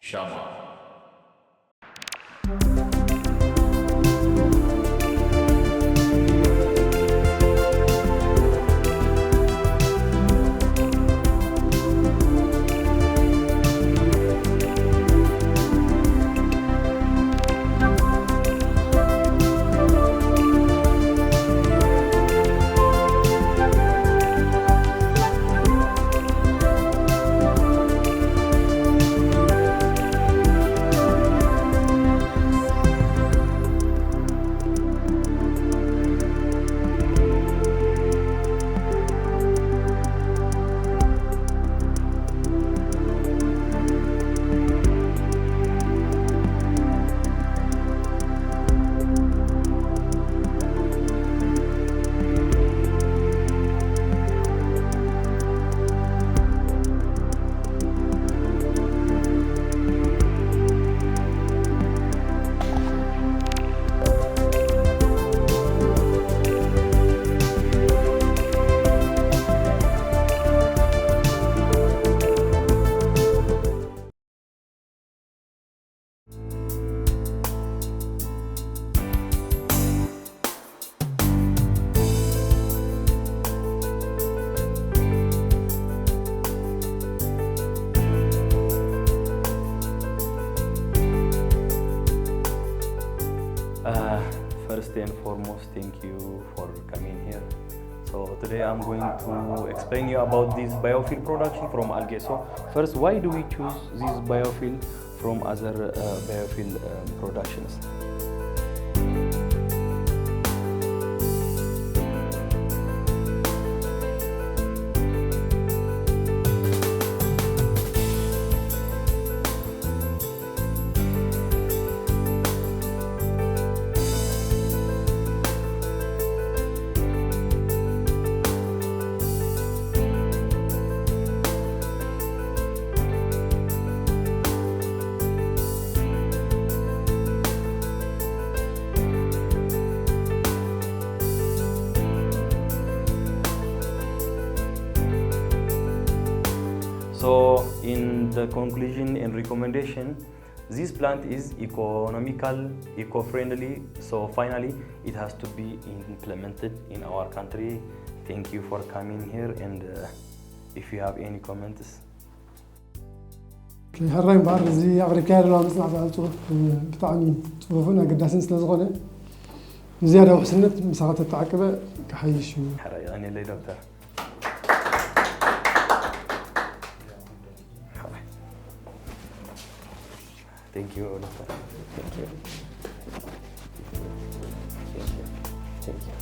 ሻማ። Uh, first and foremost, thank you for coming here. So today I'm going to explain you about this biofuel production from algae. So first, why do we choose this biofuel from other uh, biofuel um, productions? So, in the conclusion and recommendation, this plant is economical, eco-friendly. So finally, it has to be implemented in our country. Thank you for coming here, and uh, if you have any comments. ሕራይ እምበኣር፣ እዚ ኣቕሪብካዮ ዘለዋ መጽናዕቲ ጽሑፍ ብጣዕሚ ጽፉፍን ኣገዳስን ስለ ዝኾነ፣ ንዝያዳ ውሕስነት ምሳኻ ተተዓቅበ ክሓይሽ እዩ። ሕራይ፣ የቐንየለይ ዶክተር። Thank you, Doctor. Thank you. Thank you. Thank you.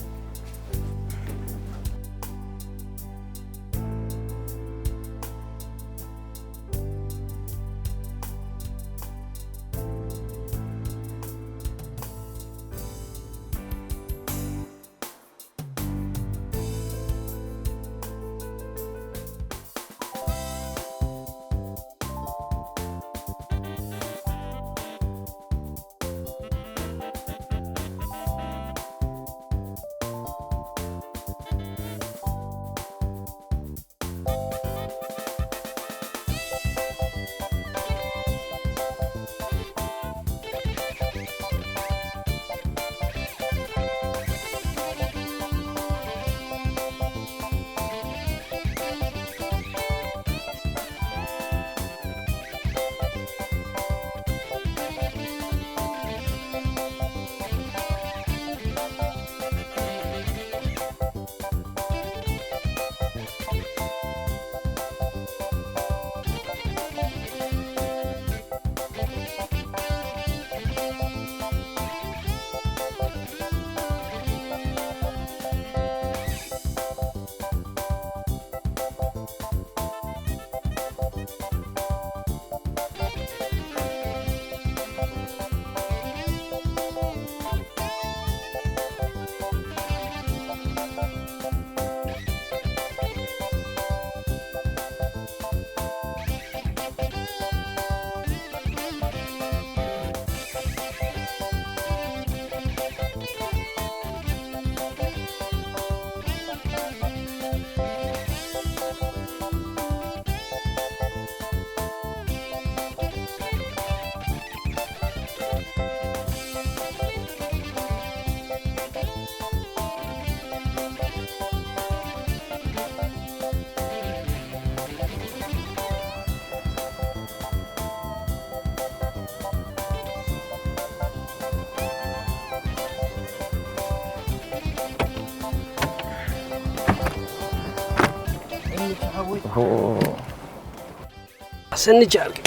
ሰኒ ጃርጊ።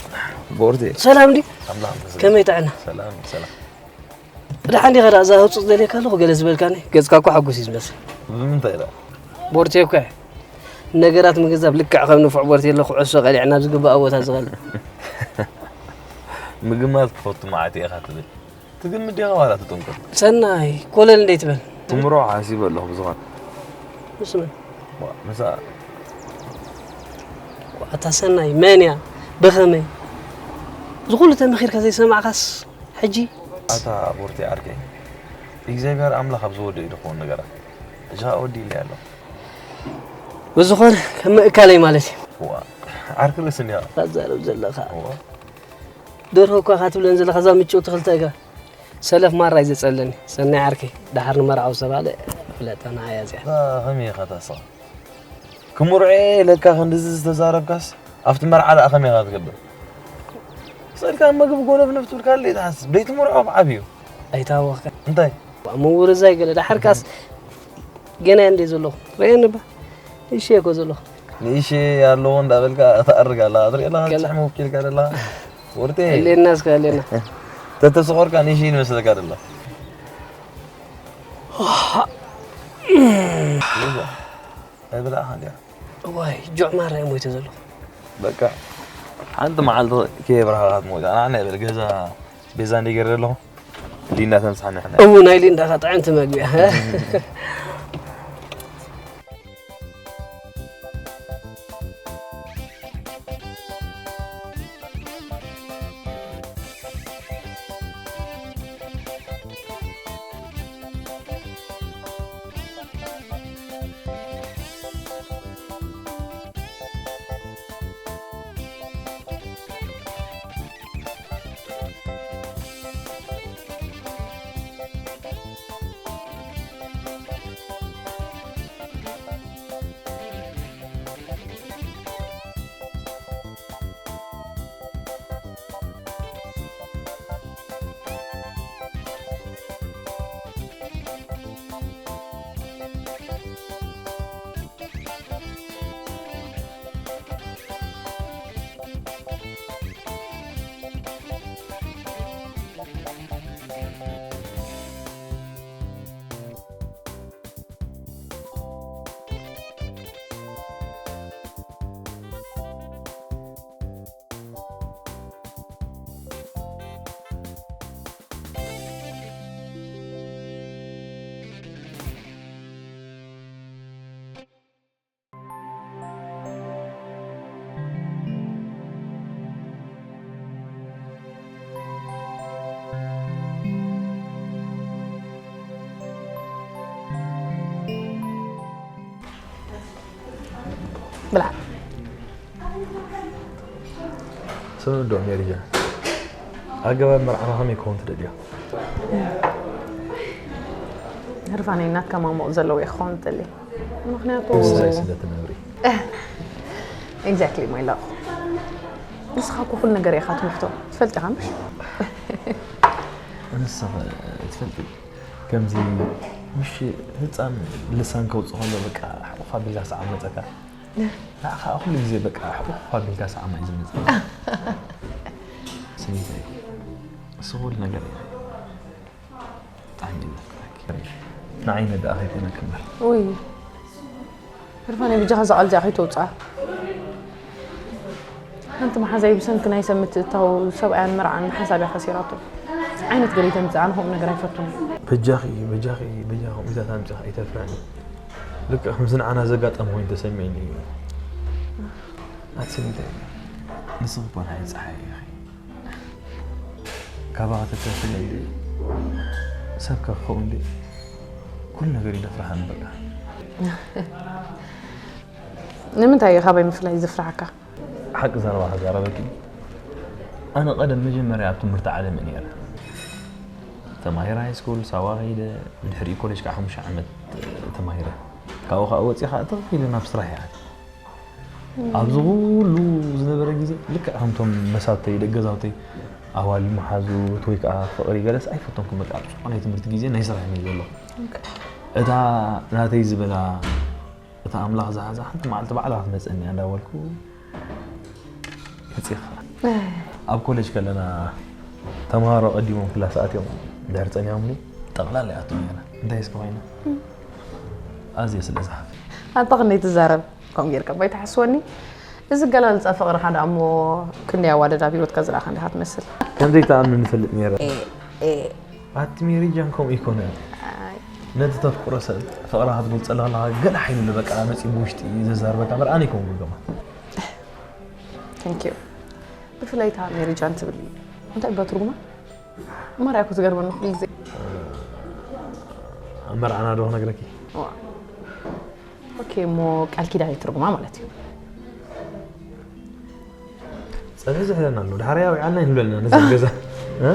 ቦርዴ። ሰላም ዲ? ኣምላኽ ይመስገን። ከመይ ጥዕና? ሰላም፣ ሰላም። ደሓን ዲኻ? ደኣ እዛ ህጹጽ ደልየካ ኣለኹ ገለ ዝበልካኒ። ገጽካ እኮ ሓጉስ እዩ ዝመስል። ብምንታይ ደኣ? ቦርቴ እኮ እየ። ነገራት ምግንዛብ ልክዕ ከም ንፉዕ ቦርቴ ኣሎ ኩዕሶ ቀሊዕና ኣብ ዝግባእ ቦታ ዝቐልብ። ምግማት ክፈቱ መዓት ኢኻ ትብል። ትግምት ዲኻ ዋላ ትጥንቁል? ሰናይ፣ ኮለል እንዴ ትበል? ትምሮ ሓሲበ ኣለኹ ብዝኾነ። ምስ መን? ዋ፣ ምሳ። ዋታ ሰናይ፣ መን እያ? ብኸመይ? እዚ ኩሉ ተመኺርካ ዘይሰማዕካስ ሕጂ? ኣታ ቦርቴ ዓርከይ፣ እግዚኣብሔር ኣምላኽ ኣብ ዝወደዩ ድኸውን ነገራት። እዛ ወዲ ኢለ ኣሎ። ብዝኾነ፣ ከም ምእካለይ ማለት እዩ። ዋ፣ ዓርኪ ርእሲ እንዲኻ። ታዛረብ ዘለኻ። ዋ። ደርሆ እኳ ካትብለን ዘለኻ እዛ ምጭውቲ ክልተ እግራ። ሰለፍ ማራ እዩ ዘጸለኒ። ሰናይ ዓርከይ፣ ደሓር ንመርዓዊ ዝተባህለ ፍለጠና እያ እዚኣ። እዛ ከመይ ኢኻ ታስኻ? ክምርዖ ኢለካ ክንድዚ ዝተዛረብካስ፣ ኣብቲ መርዓ ደኣ ከመይ ኢኻ ትገብር? ስእልካ መግቢ ጎነፍነፍ ትብል ካልእ ትሓስብ። ደይትምርዖ ብዓብዩ። ኣይታወኽካ። እንታይ? ምውርዛይ ገለ፣ ደሓርካስ ገና እንደ ዘለኹ። ርኤኒ እባ። ንእሽተይ እኮ ዘለኹ። ንእሽተይ ኣለኹ እንዳበልካ ተኣርግ ኣለኻ። ትርኢ ኣለኻ፣ ገለ። ጭሕሚ ወኪልካ ዘለኻ። ወርቴ። ህሌና እስከ ህሌና። ተተስቆርካ ንእሽተይ ይመስለካ ደሎ። ኣይበላዕኻን ድያ? እዋይ፣ ጁዕ ማራ እየ ሞይተ ዘለኹ። በቃ፣ ሓንቲ መዓልቲ ከየብርሃኻ ትሞት። ኣነ፣ ኣነ በል፣ ገዛ ቤዛ እንደ ገይረ ኣለኹ። ሊንዳ ተምሳሕ ንሕና። እው፣ ናይ ሊንዳ ኸ ጥዕምቲ መግቢ፣ ሀ? ብላ። ስምምዕ ዶ ሜሪጃ? ኣገባብ መርዓኻ ከመይ ክኸውን ትደልዮ? ህርፋነይ ናትካ ማሞቕ ዘለዎ ክኸውን ትደሊ። ምኽንያቱ ምስሳይ ስለ ትነብሪ። Exactly, my love. ንስኻ እኮ ኩሉ ነገር ኢኻ ትምሕቶ። ትፈልጥ ኢኻ ምሽ? ንስኻ ትፈልጢ። ከምዚ ምሽ ህፃን ልሳን ከውፅእ ከሎ በቃ ሕቑፍ ኣቢልካ ሰዓም መፀካ። ንዓኻ ኩሉ ግዜ በቃ ሕቑፍ ኣቢልካ ሰዓም እዩ ዝመፀካ። ስኒተይ፣ እሱ ኩሉ ነገር እዩ። ብጣዕሚ እየ ዘፍቅረኪ። ንዓይ ነዳኣ ከይኮነኪ እምበር። ውይ፣ ህርፋነይ፣ ብጃኻ እዛ ቃል እዚኣ ከይተውፅኣ። ሓንቲ መሓዛይ ብሰንኪ ናይ ሰብ ምትእትታው ሰብኣያን መርዓን ሓንሳብ እያ ከሲራቶ። ዓይነት ገለ ይተምፅእ፣ ኣነ ከምኡ ነገር ኣይፈቱን። በጃኺ፣ በጃኺ፣ በጃኺ፣ ከምኡታት ኣምፂኻ ኣይተፍርሕኒ። ልክዕ ከምዚ ንዓና ዘጋጠመ ኮይኑ ተሰሚዕኒ እዩ። ኣቲ ስኒተይ፣ ንስኺ እኮ ንዓይ ፀሓይ ኢኺ። ካባኻ ተተፍለ እንዲ ሰብ ከኸውን እንዲ ኩሉ ነገር ይደፍርሃን በቃ። ንምንታይ እዩ ካባይ ምፍላይ ዝፍርሃካ? ሓቂ ዘረባ ክዛረበኪ፣ ኣነ ቀደም መጀመርያ ኣብ ትምህርቲ ዓለም እየ ነይረ። ተማሂረ ሃይ ስኩል ሳዋ ከይደ፣ ብድሕሪኡ ኮሌጅ ከዓ ሓሙሽተ ዓመት ተማሂረ። ካብኡ ከዓ ወፂእ ከዓ ትኽ ኢለ ናብ ስራሕ እየ ኣትየ። ኣብዚ ኩሉ ዝነበረ ግዜ ልክዕ ከምቶም መሳተይ ደገዛውተይ ኣዋልድ መሓዙት ወይ ከዓ ፍቕሪ ገለስ ኣይፈተንኩም። በቃ ኣብ ዝኾነ ናይ ትምህርቲ ግዜ ናይ ስራሕ እዩ ዘሎ። እታ ናተይ ዝበላ እታ ኣምላኽ ዝሓዛ ሓንቲ መዓልቲ ባዕላ ክትመፀኒ እያ እንዳበልኩ መፂኻ። ኣብ ኮሌጅ ከለና ተምሃሮ ቀዲሞም ክላስ ኣትዮም እንድሕር ፀኒሖምኒ ጠቕላላ ይኣትዉ ነይረ። እንታይ እስከ ኮይና? ኣዝየ ስለ ዝሓፍ። ኣንታ ክንደይ ትዛረብ ከምኡ ጌርካ ባይ ትሓስወኒ። እዚ ገላልፃ ፍቕርኻ ደኣ እሞ ክንደይ ኣዋደድ ኣብ ህይወትካ ዝረኣኻ እንዲኻ ትመስል። ከም ዘይትኣምኒ ንፈልጥ ነይረ። ኣቲ ሜሪጃን ከምኡ ይኮነ። ነቲ ተፍቅሮ ሰብ ፍቕራ ክትገልፀሉ ከለኻ ገለ ሓይሉ በቃ መፂኡ ብውሽጢ እዩ ዘዛርበካ እምበር ኣነ ይኮንኩ ገማ። Thank you። ብፍላይ እታ ሜሪጃን ትብል እንታይ በትርጉማ? ማርያ እኮ ትገርመኒ ኩሉ ግዜ። ኣብ መርዓና ዶ ክነግረኪ? ዋ። ኦኬ እሞ ቃል ኪዳን እዩ ትርጉማ ማለት እዩ። ፀብሒ ዝሕለና ኣሎ ድሓር ያው ይዓልና ይህብለና ነዚ ገዛ። እ?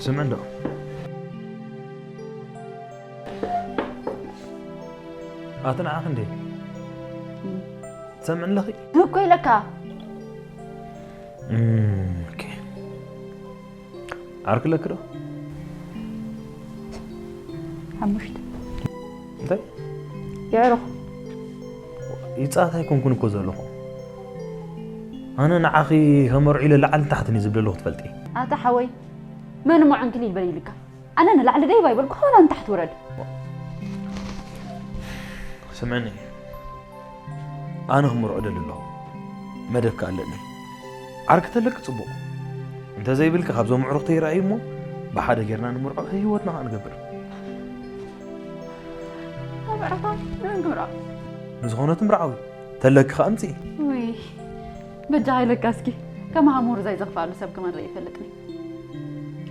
ስምዕ እንዶ ኣቲ ንዓኺ እንዴ ትሰምዕ ኣለኺ? እኮ ኢለካ። እም፣ ኦኬ። ዓርኪ ኣለኪ ዶ? ሓሙሽተ እንታይ? የዕሩኽ ይጻት ኣይኮንኩን እኮ ዘለኹ። ኣነ ንዓኺ ከመርዑ ኢለ ላዕሊ ታሕትን እዩ ዝብለለኹ ትፈልጢ። ኣታ ሓወይ መን እሞ ዕንክሊል በል ኢልካ? ኣነ ንላዕሊ ደይብ ኣይበልኩ፣ ዋላ ንታሕቲ ውረድ። ስምዕኒ፣ ኣነ ክምርዖ ደሊ ኣለኹ። መደብ ከኣ ኣለኒ። ዓርኪ ተለኪ ጽቡቕ። እንተዘይብልኪ ካብዞም ኣዕሩኽተይ ይረኣዩ እሞ ብሓደ ጌርና ንምርዖ ህይወትና ከኣ ንገብር። ኣብ ዕረፋ መን ክምርዖ? ንዝኾነ ትምርዓዊ። ተለኪ ከኣ ኣምጽኢ። ውይ በጃኻ ኢለካ እስኪ። ከም ሃሞር ዛይ ዘኽፍኣሉ ሰብ ከማን ርኢ ይፈልጥኒ።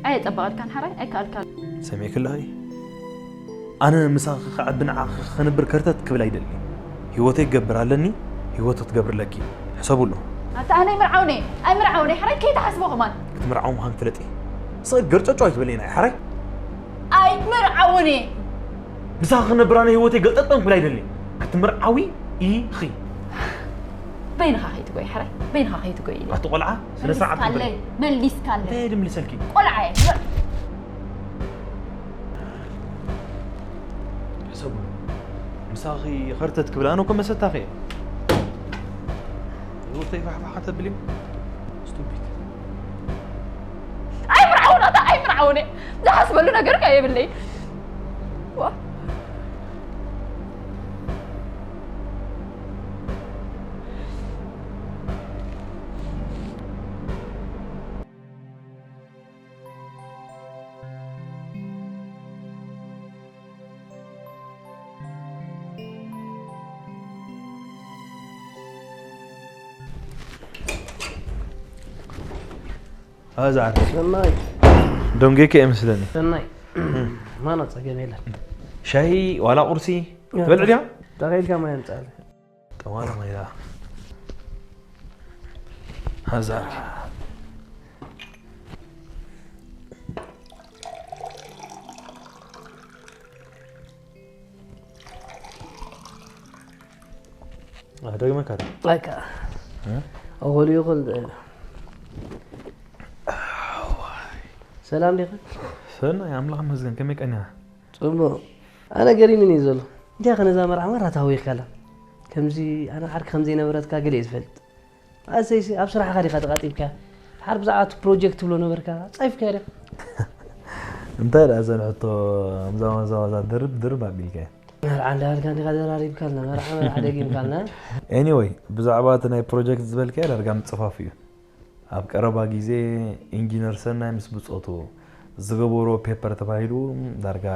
ኣየጸበቐልካን ሓራይ ኣይከኣልካን። ሰሚዕኪ ኣለኺ? ኣነ ምሳኺ ክዓቢ ንዓኺ ክነብር ከርተት ክብል ኣይደሊ። ህይወተይ ክገብር ኣለኒ፣ ህይወት ክትገብር ኣለኪ። ሕሰብሉ። ኣታ ኣነ ኣይምርዓውነ ኣይምርዓውነ ሓራይ ከይትሓስቦ ከማን። ክትምርዓዊ ምዃን ፍለጢ። ስቕ ገርጨጮ ኣይትበለይ ናይ ሓራይ። ኣይምርዓውነ። ምሳኺ ክነብር ኣነ ህይወተይ ገልጠጠን ክብል ኣይደሊ። ክትምርዓዊ ኢኺ። በይንኻ ከይትጎይ ሓራይ በይንኻ ከይትጎይ ኢለ። ኣቲ ቆልዓ ስነ ስርዓት ክትበሊ። መሊስካለይ መሊስካለይ። እንታይ ድምልሰልኪ? ቆልዓ እየ። ሕሰቡ። ምሳኺ ኸርተት ክብል ኣነ እኮ መሰታኺ እየ። ህይወተይ ፋሕፋሕ ከተብልዮም? ስቱፒድ። ኣይምርዓውን ኣታ ኣይምርዓውን እየ። ዝሓስበሉ ነገር ከ የብለይ። ዋ። ኣዛ ዓርኪ ሰናይ ደንጌከ እየ መስለኒ። ሰናይ ማና ጸገም የለን። ሻሂ ዋላ ቁርሲ ትበልዕ ድያ? ተኸኢልካ ማይ ኣምጻለ። ጠዋላ ማይላ ኣዛ ዓርኪ ኣደግመካ ዶ? ኣይካ ኣወሉ ይኹል ሰላም ዲኻ? ሰናይ ኣምላኽ ይመስገን። ከመይ ቀኒኻ? ጽቡቕ። ኣነ ገሪምኒ እዩ ዘሎ። እንታይ ከ ነዛ መርዓ መራ ታዊኽካላ? ከምዚ ኣነ ዓርኪ ከም ዘይነበረትካ ገለ እየ ዝፈልጥ። ኣሰይሲ ኣብ ስራሕኻ ዲኻ ተቓጢብካ? ድሓር ብዛዕባ እቲ ፕሮጀክት ትብሎ ነበርካ ጻይፍካ ዲኻ? እንታይ ደኣ ዘን ሕቶ ኣምዛ ዋዛ ዋዛ ድርብ ድርብ ኣቢልካ። መርዓ እንዳበልካ እንዲኻ ዘራሪብካልና፣ መርዓ መርዓ ደጊምካልና። Anyway፣ ብዛዕባ እቲ ናይ ፕሮጀክት ዝበልካዮ ዳርጋ ምጽፋፍ እዩ። ኣብ ቀረባ ግዜ ኢንጂነር ሰናይ ምስ ብጾቱ ዝገበሮ ፔፐር ተባሂሉ ዳርጋ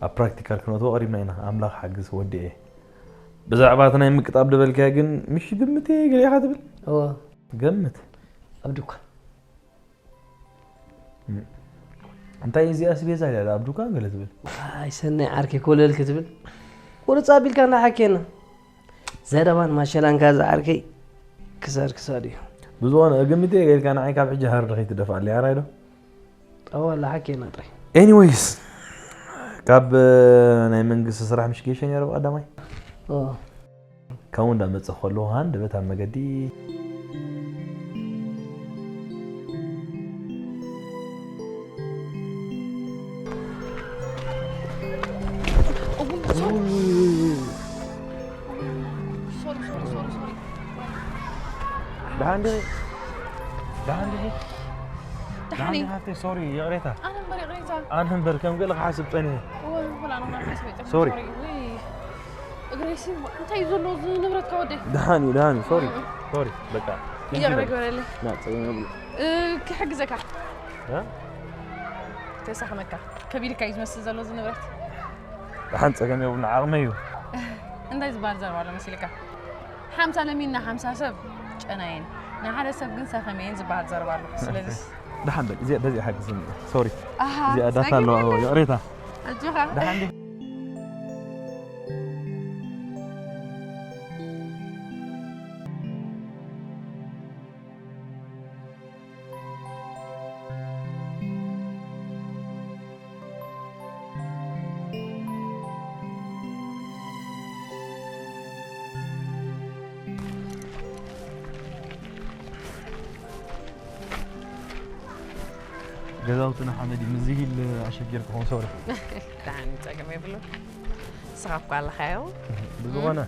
ኣብ ፕራክቲካል ክነእትዎ ቀሪብና ኢና። ኣምላኽ ሓግዝ ወዲኤ። ብዛዕባ እቲ ናይ ምቅጣብ ዝበልካዮ ግን ምሽ ግምት እየ ገለ ኢኻ ትብል። እዎ፣ ገምት። ኣብ ድኳን። እንታይ እዚኣ ኣስቤዛ ኢላ ኣብ ድኳን ገለ ትብል። ኣይ ሰናይ ዓርከይ ኮለል ክትብል ቁርጽ ኣቢልካ እንዳሓኬና። ዘረባን ማሸላንካ ዝዓርከይ ክሳድ ክሳድ እዩ። ብዝኾነ እግምት እየ ጌልካ ንዓይ ካብ ሕጂ ሃርድ ከይትደፍኣለይ ኣራይ ዶ? ጠዋላ ሓኬና ጥራይ። Anyways፣ ካብ ናይ መንግስቲ ስራሕ ምሽ ጌሸ ነይረ ቀዳማይ ኦ፣ ካብኡ እንዳመፀ ከለኹ ሃንደበት ኣብ መገዲ ደሓን ዲኺ? ደሓን ዲኺ? ደሓን ደሓን ዲኺ? ሃፍተይ ሶሪ ይቕሬታ። ኣነ እምበር ይቕሬታ። ኣነ እምበር ከም ገለ ክሓስብ ጸኒሐ። እወ፣ ወላ ኣነ እውን ሓሲበ ይጠፍእ። ሶሪ። ሶሪ። ውይ፣ እግረይሲ እንታይ ዘሎ እዚ ንብረት ከወደይ? ደሓን እዩ ደሓን እዩ ሶሪ ሶሪ በቃ። ይቕረ ግበረለይ። ና ጸገም የብሉ። እ፣ ክሕግዘካ። እ? ከሳኽመካ። ከቢድካ እዩ ዝመስል ዘሎ እዚ ንብረት። ደሓን ጸገም የብሉ ዓቕመይ እዩ። እንታይ ዝበሃል ዘረባ ኣሎ መሲልካ? ሓምሳ ለሚንና ሓምሳ ሰብ ጨናየን፣ ንሓደ ሰብ ግን ሰኸመየን ዝበሃል ዘረባ ኣሎ። ስለዚ ደሓን በል እዚኣ በዚኣ ሓግዝኒ። ሶሪ ኣሃ፣ እዚኣ ዳታ ጸገም ኣለዋ የለን። ይቕሬታ። ኣጆኻ። ደሓን ዲኺ? ገዛውትና ሓመድ እዩ። ምዚ ሂል ኣሸጊርኩኹም ሶሪ። ደሓን ጸገም የብሉ። ንስኻ እኳ ኣለኻዮ። ብዝኾነ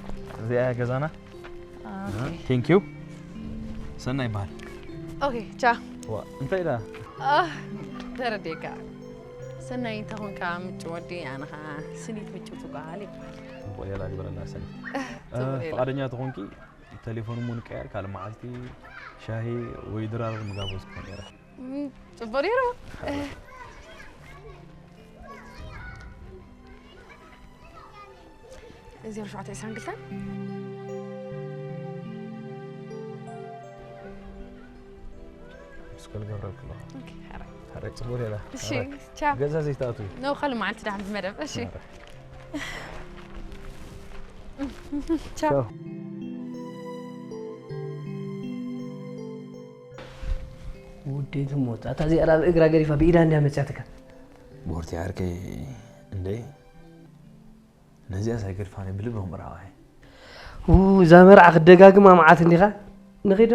እዚኣ እያ ገዛና። ኦኬ። ቴንክ ዩ። ሰናይ ይበሃል። ኦኬ፣ ቻው። ዋ እንታይ ኢላ? ኣህ፣ ተረዲእካ። ሰናይ እንተኾንካ ምጭ ወዲ፣ ኣነ ኸዓ ስኒት ምጭ ትጓሃል ይበሃል። ጽቡቕ ሌላ ግበረላ ሰኒት። ጽቡቕ ሌላ። ፍቓደኛ ተኾንኪ ቴሌፎን እውን ቀየር ካልእ መዓልቲ ሻሂ ወይ ድራር ምጋበዝኩ ነይረ። እም፣ ጽቡቕ ነይሩ። ዜሮ ሸውዓተ ዕስራን ክልተን። ስኮል ገብረልኩ ኣለኹ። ኦኬ፣ ሓራይ። ሓራይ ጽቡቕ ሌላ። እሺ፣ ቻው። ገዛ ዘይትኣትዊ። ነው ካልእ መዓልቲ ደሓን ብመደብ። እሺ። ቻው። ውዴት ሞት ኣታ እዚኣ ኣብ እግራ ገዲፋ ብኢዳ እንድያ መፅያትካ። ቦርቲ ዓርከይ እንደ ነዚኣ ሳይገድፋኒ ብልቢ ምራዋይ ው፣ እዛ መርዓ ክደጋግማ መዓት እንዲኻ ንኺዶ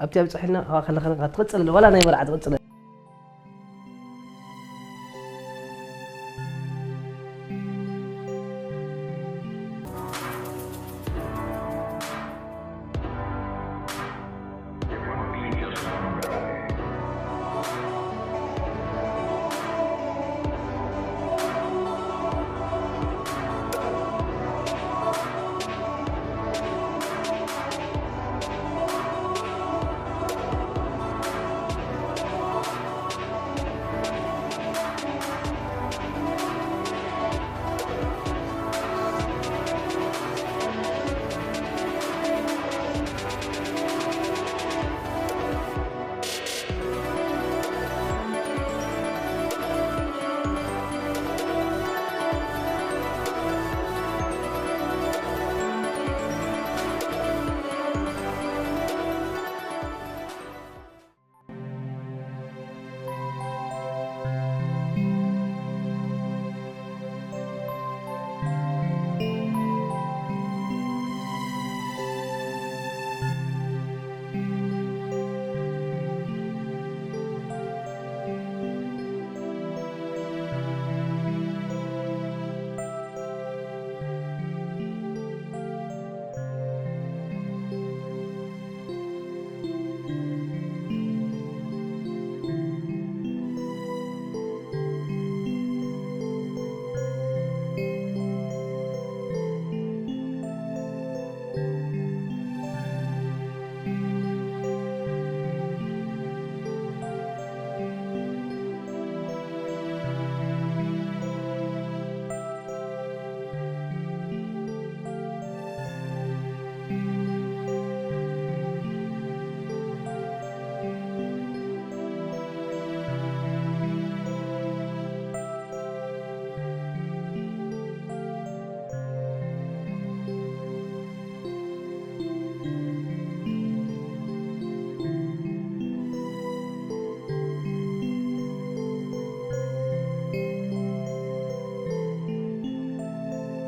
ኣብቲ ኣብፅሕልና ኣብኣ ከለኸለካ ትቕፅል ኣለ ዋላ ናይ መርዓ ትቕፅል